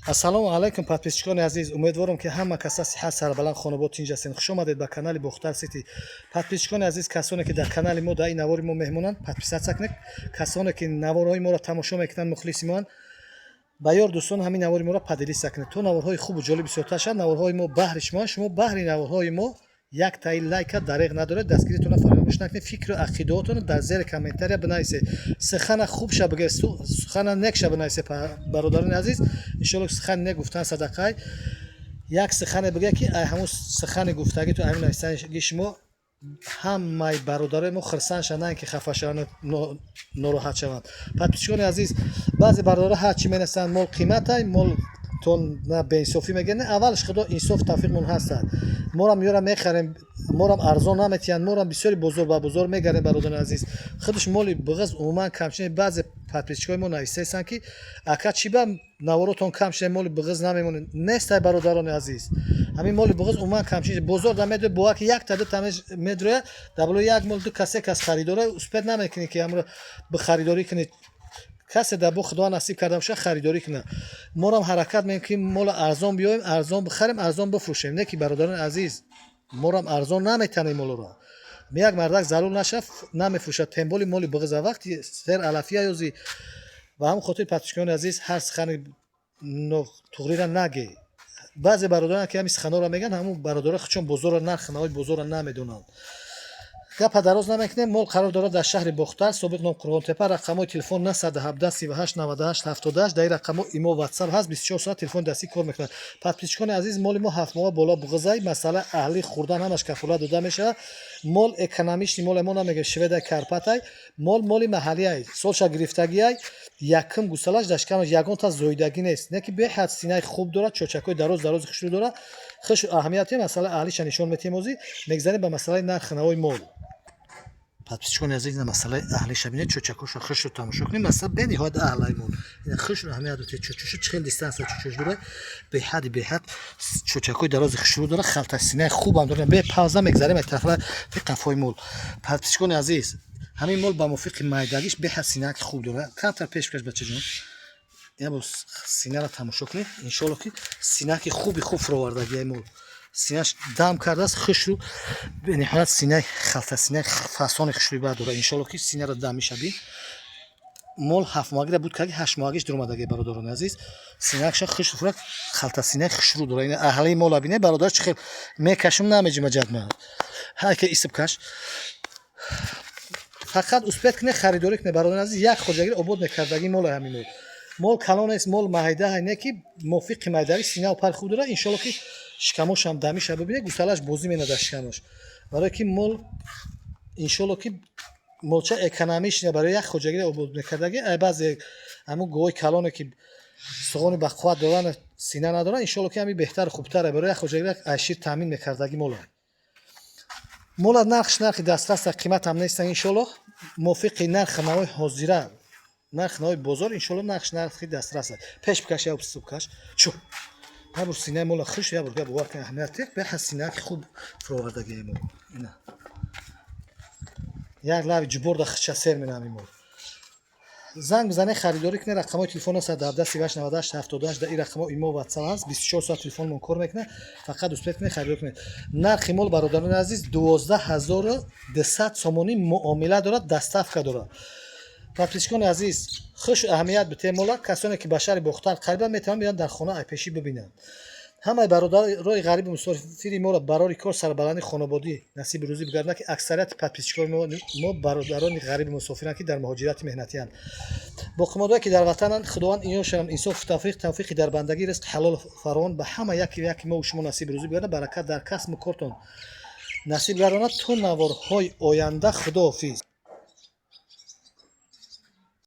Ассалому алайкум, подписчикони азиз. Умедворам, ки ҳама каса сиҳат, сарбаланд, хонобод, тинҷ ҳастед. Хуш омадед ба канали Бохтар Сити. Подписчикони азиз, касоне ки дар канали мо, дар ин навори мо меҳмонанд, подписаться кунед. Касоне ки наворҳои моро тамошо мекунанд, мухлиси моанд, ба ёр дӯстон ҳамин навори моро поделиться кунед, то наворҳои хубу ҷолиб бисёртар шавад. Наворҳои мо баҳри шумо, шумо баҳри наворҳои мо як таи лайка дареғ надоред, дастгиритонро фаромӯш накунед. Фикру ақидаотонро дар зери комментария бинависед. Сухана хубша бигӯед, сухана некша бинависед. Бародарони азиз, иншоалло, сухани нек гуфтан садақай. Як сухане бигӯед, ки ай ҳамун сухани гуфтагиту, ҳамин нависаги шумо ҳамаи бародарои мо хирсанд шаванд, на ин ки хафа шаванд, нороҳат шаванд. Подписчикони азиз, баъзе бародаро ҳар чӣ менависанд: мол қиматай, мол то на беинсофӣ мегӯянд. Аввалаш, худо инсоф тавфиқмон ҳастад, морам ёра мехарем, морам арзон наметиҳанд, морам бисёри бозор ба бозор мегардем. Бародарони азиз, худаш моли буғиз умуман камшине. Баъзе подписчикои мо нависаестанд, ки ака, чӣ ба наворотон кам шуда, моли буғиз намемонед? Нестай, бародарони азиз, ҳамин моли буғиз умуман камшине. Бозор да медои, бовар ки, якта дута медрояд, дар болои як мол ду касе кас харидора успеть намекунӣ, ки ҳамро бихаридорӣ кунед. Касе дар бо худо насиб карда боша, харидорӣ кунад. Морам ҳаракат мекунем, ки мола арзон биёем, арзон бихарем, арзон бифурӯшем. Не ки, бародарони азиз, морам арзон наметанем молоро. Як мардак залул нашав, намефурӯшад, тем более моли буғиза, вақти сер алафия ёзи. Ба ҳамн хотир, подписчикони азиз, ҳар сухани туғрира наге. Баъзе бародарон, ки ҳамин суханҳоро мегӯянд, ҳамун бародаро худшон бозорро, нархи навои бозорро намедонанд. Гапа дароз намекунем. Мол қарор дорад дар шаҳри Бохтар, собиқ ном Қурғонтепа. Рақамҳои телефон 917 38 98 78. Дар ин рақамҳо имо, Ватсап ҳаст, 24 соат телефони дастӣ кор мекунад. Подписчикони азиз, моли мо 7 моҳа боло буғизай. Масъала аҳли хӯрдан, ҳамаш кафолат дода мешавад. Мол экономичный мол, мо намегӯем шведай, карпатай. Мол моли маҳаллиай, солша гирифтагиай, якум гусалаш, дар шикамаш ягонта зоидагӣ нест, не ки беҳад синаи хуб дорад, чочакҳои дароз дарози хушрӯ дорад. Хуш аҳамияти масъалаи аҳлиша нишон метиҳем. Ҳозир мегзарем ба масъалаи нархи навои мол. Подписчикони азиз, ина масъалаи аҳлиша бинед, чочакҳоша хушро тамошо кунед. Масъала бениҳоят аҳлаи мол. Ина хушро аҳамият дод, чочоша чӣ хел дистанция чочош дорад, беҳади беҳад чочакҳои дарози хушрӯ дорад, халта синаи хубам дорад. Бе пауза мегзарем аз тарафи қафои мол. Подписчикони азиз, ҳамин мол ба мувофиқи майдагиш беҳад синаки хуб дорад. Камтар пеш бикаш, бачаҷон. Ина бо синаро тамошо кунед. Иншоалло, ки синаки хуби хуб фуровардагиай мол, синаш дам кардааст хушрӯ, бениҳоят синаи халта синаи фасони хушрӯи бад дорад. Иншоалло, ки синаро дам мешаби. Мол 7 моҳагиро буд карди, 8 моҳагиш дуромадаги. Бародарони азиз, синакша хушрӯ фурад, халта синаи хушрӯ дорад. Ина аҳлии мола бинед, бародар, чӣ хел мекашум, намеҷима ҷадма ҳайка исиб каш. Фақат успеть кунед, харидорӣ кунед, бародарони азиз. Як хоҷагиро обод мекардагӣ мола ҳамин мол. Мол калон нест, мол майда, не ки мувофиқи майдагӣ синаву пар хуб дорад. Иншоалло, ки шикамошам дамиша бибинед, гусалаш бозӣ менада шикамош, барое ки мол, иншоалло, ки молча экономичный, барои як хоҷагиро обод мекардагӣ. Ай баъзе ҳамун говои калоне, ки суғони бақувват доранд, сина надоранд, иншоалло, ки ҳамин беҳтару хубтаре, барои як хоҷагиро ай шир таъмин мекардагӣ мола. Мола нархш нархи дастрас, қиматам нестан. Иншоалло, мувофиқи нархи навои ҳозира, нархи навои бозор, иншоалло, нархш нархи дастрас аст. Пеш бикаш, я бикаш чу, як бор синаи мола хуш, як бор бовар кун, аҳамият беҳад синаки хуб фуровардагии мол. Ина як лави ҷуборда хича сер менам. Ин мол занг бизанед, харидорӣ кунед. Рақамҳои телефон 917 38 98 78. Дар ин рақамҳо имо, Ватсап ҳаст, 24 соат телефонмон кор мекунад. Фақат успеть кунед, харидорӣ кунед. Нархи мол, бародарони азиз, 12 200 сомонӣ. Муомила дорад, доставка дорад. Подписчикони азиз, хуш аҳамият битем мола. Касоне ки ба шаҳри Бохтар қарибанд, метавонанд биёянд, дар хона айпешӣ бибинанд. Ҳамаи бародарои ғариби мусофири моро барори кор, сарбаландӣ, хонободӣ, насиби рӯзӣ бигардонад, ки аксарияти подписчикои мо бародарони ғариби мусофиранд, ки дар муҳоҷирати меҳнатиянд. Боқимондае, ки дар ватананд, Худованд инёшонам инсофу тавфиқ, тавфиқи дар бандагӣ, ризқи ҳалолу фаровон ба ҳама яки яки мо шумо насиби рӯзӣ бигардонад, баракат дар касбу кортон насиб гардонад. То наворҳои оянда, худоҳофиз.